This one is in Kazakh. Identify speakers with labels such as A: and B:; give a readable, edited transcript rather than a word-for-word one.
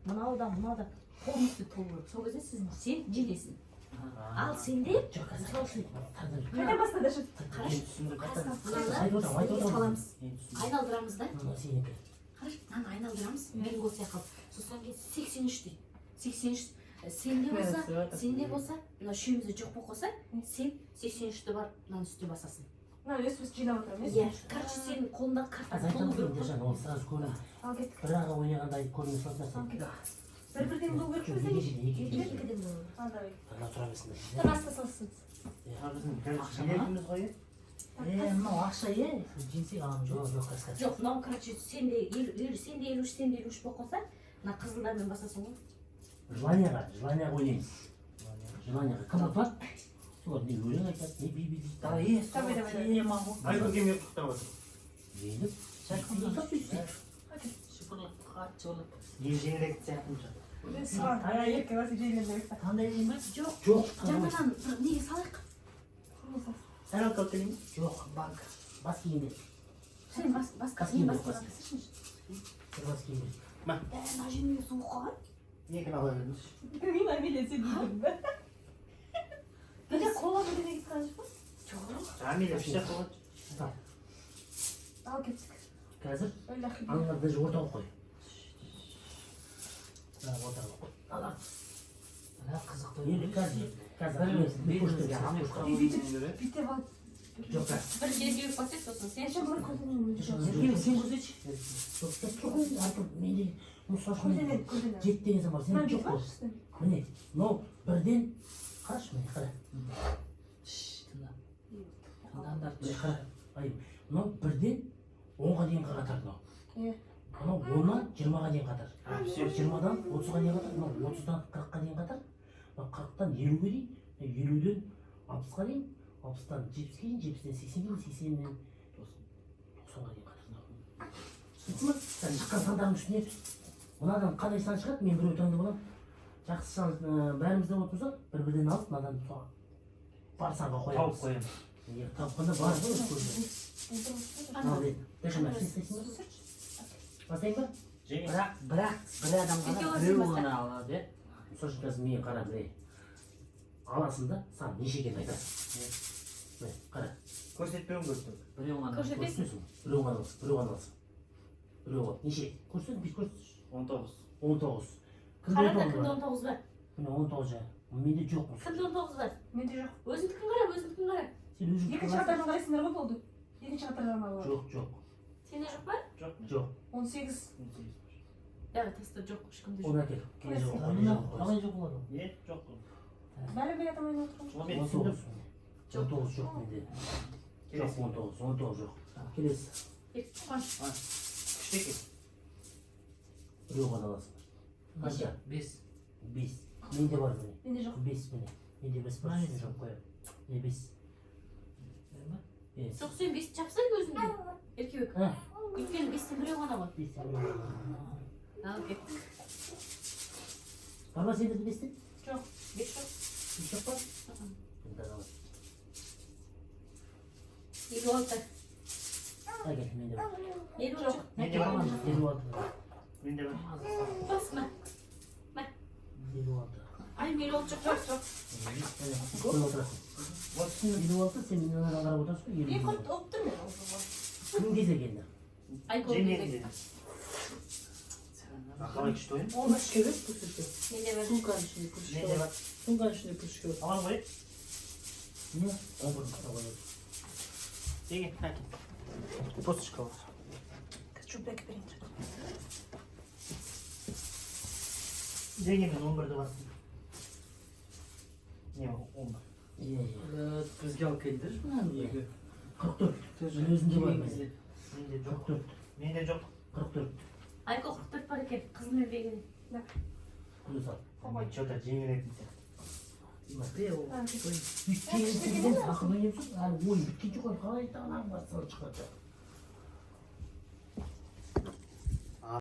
A: Мынау да, мынау да полностью толу керек. Сол кезде сен жеңесің. Ал сенде,
B: Жоқ, қазір.
A: мысалы үшін,
C: Қайда бастады ше?
A: Қарашы.
D: Түсіндім.
A: Мынаны
B: Айтып отырамын, айтып отырамын.
A: саламыз.
D: Мен түсіндім.
A: Айналдырамыз да.
B: Мынау сенікі.
A: Қарашы, мынаны айналдырамыз, бинго сияқты. Сосын кейін 83 дейді. 83 сенде болса, сенде болса, мына үшеумізде жоқ болып қалса, сен 83-ті барып мынаның үстіне басасың.
C: Мына өз өз жинап отырамын.
A: Иә. Короче, сенің қолыңдағы карта
B: Қазір
A: толу
B: айтамын
A: керек қой.
B: Ержан, ол сразу көрінеді.
C: Ал, кеттік.
B: Бір аға ойнағанда көріне салатын
C: Ал,
B: нәрсе.
C: кеттік. бір бірден болу керек
B: Жоқ,
C: пе?
B: екі жерде, екі жерде.
A: Екіден болу керек.
C: Ал, давай.
B: Ана тұра берсін.
C: Тұр, аста салсын.
D: А, біздің билетіміз ғой, иә?
E: Е, мынау ақша, е, жеңсек аламыз.
B: Жоқ, жоқ, қазір, қазір.
A: Жоқ, мынау, короче, сенде 50, 50, сенде 53, сенде 53 болып қалса, мына қызылдармен басасың ғой.
B: Желанияға ойнаймыз. Желанияға. Кім ұтады? Солар не өлең айтады, не би билейді.
E: Давай, е.
C: Давай, давай, давай.
E: Тема ғой.
D: Айгүл келмей ұйықтап отыр.
B: Жеңіп, ұтады сөйтсе.
E: Шүкірлік, қатты шүкірлік.
D: Ел жеңілдететін сияқты.
C: Саған
E: Ай,
C: ерке басып жеңілдеп керек.
E: Қандай деймін ба?
A: Жоқ,
B: Жоқ,
A: жаңадан бір неге салайық?
D: Тарелка алып келейін бе?
B: Жоқ,
E: Банк.
B: бас киімде.
A: Сен бас, бас,
B: Бас
A: мен
B: киім
A: бас
B: бар, бас.
A: киім.
B: Бір бас киім.
A: Мына жеріне суық қалған.
D: Екіні ала беріңізші.
C: Білмеймін, Амелия, сен дедің ба? Неге кола бірдеңе кетіп қалған жоқ па?
A: Жоқ.
D: Амелия үш жаққа қойды.
B: Так,
C: Ал, кеттік.
B: қазір
C: Өлләхи.
B: аналарды даже ортаға қой. Мына ортаға қой. Ала.
E: Мына қызықты.
B: Енді қазір, қазір
E: Бір-бірімізге ами
C: Бүйтіп бүйтіп алып.
B: Жоқ, қазір.
A: Бір жерге қойсай, сосын сен.
C: Сен былай көрсетемін.
E: Еркебек, сен көрсетші.
B: Жоқ, жоқ, жоқ, Артур, менде мысал үшін
C: Көрсетемін, көрсетемін.
B: 7 деген сан бар, сенде
C: Мына
B: жоқ
C: бүйтіп
B: қой.
C: алшы.
B: Міне, мынау бірден, қарашы, міне, қара.
E: Шш, тыңда. Тыңдаңдар.
B: Міне, қара. Ай, мынау бірден 10-ға дейін қатар мынау.
C: Иә.
B: Мынау 10-нан 20-ға дейін қатар.
D: А, все.
B: 20-дан 30-ға дейін қатар, мынау 30-дан 40-қа дейін қатар, мынау 40-тан 50-ге дейін, 50-ден 60-қа дейін, 60-тан 70-ке дейін, 70-тен 80-ге дейін, 80-нен 90-ға дейін қатар мынау. Түсіндің ба? Сен шыққан сандардың үстіне мынадан қандай сан шығады, мен біреу таңдап аламын. Жақсы сан бәрімізде болатын болса, бір бірден алып, мынадан бар санға
D: Тауып
B: қоямыз.
D: қоямыз.
B: Егер тапқанда бар ғой көзі. Ал енді, Дәшемә, сен істейсің ба? Бастайын ба?
D: Жеңіс.
E: Бірақ бір адам ғана,
A: Екеуі
E: біреу
A: баста.
E: ғана алады, иә?
B: Мысалы үшін, қазір мен, қара, міне, аласың да, сан неше екенін айтасың. Міне, қара.
D: Көрсетпеуім керек только.
E: Біреу ғана.
A: Көрсетесің.
B: Көрсетесің. Біреу ғана аласың, біреу ғана аласың. Біреу ал. Неше? Көрсет, бүйтіп көрсетші.
D: 19.
B: 19. Кімде
A: Қара да,
B: 19
A: кімде
B: бар?
A: 19 бар?
B: Міне, 19 жаңа. Менде жоқ.
A: Кімде 19 бар?
C: Менде жоқ.
A: Өзіңдікін қара, өзіңдікін қара.
B: Сен өзің
C: Екінші қатардан қарайсыңдар ғой, болды. Екінші қатардан алып.
B: Жоқ, жоқ.
A: Сенде жоқ па?
D: Жоқ.
B: Жоқ.
C: 18.
D: 18.
A: Давай, таста, жоқ, ешкімде жоқ.
B: Оны әкел. Келе жоқ.
E: Мына қалай жоқ болады?
D: Не? Жоқ.
C: Бәрі бір адам ойнап отырған.
D: Оны мен түсіндім.
B: 19. 19 жоқ менде. Жоқ, 19, 19 жоқ. Келесі.
A: Қуаныш.
D: Күшті екен.
B: Біреу ғана аласың. Қанша?
E: 5.
B: 5. Менде бар, міне.
C: Менде жоқ.
B: 5, міне. Менде 5 бар,
E: Мына
B: үстіне
E: жоқ.
B: жоқ қоямын. Міне, 5. 5.
A: Жоқ, сен бес жапсаң өзіңде. Еркебек.
B: А,
A: Өйткені бестен біреу ғана ғой.
B: 5.
A: Ал, кеттік.
B: Бар ма сендерде бестен?
A: Жоқ, бес жоқ.
B: Бес жоқ па? Енді ала.
A: 56.
B: Әкел, менде бар.
A: 50 жоқ.
D: Менде бар.
B: 56.
D: Менде бар.
A: Басма.
B: 56.
A: Ай, 56 жоқ па? Жоқ.
B: Міне, қойып отырасың.
D: Вот, түсіндім.
B: 56, сен мені қарап отырасың ғой.
C: Мен
B: 56.
C: құрт ұлып тұрмын.
B: Кім кезек енді?
A: Айкол
D: Жеңген
A: кезек.
D: деді. А, қалай күшті ойын?
F: Он үшке бер, пүшке.
A: Менде бар.
F: Сумканың ішінде пүшке
D: Менде
F: бар.
D: бар.
F: Сумканың ішінде пүшке бар.
D: Аламын ғой.
B: Не? 11 қыста қояды.
D: Жеңе, әкел. Постышка алып.
C: Чупек берейін.
D: Жеңе, мен 11-ді бастым. Не, 11.
B: Иә, иә.
E: Бізге алып келдірші мынаны үйге.
B: 44. Мен өзімде бар, міне.
D: Менде жоқ.
B: 44.
D: Менде жоқ.
B: 44.
A: Айкол, 44 бар екен. Қызылмен белгілі.
B: Қоя сал.
D: Мен что-то жеңілетін сияқты.
E: Е, ол.
B: Өйткені сен ақыл ойнайсың, әлі ойын біткен жоқ, әлі қалай тағынан бастан шығады.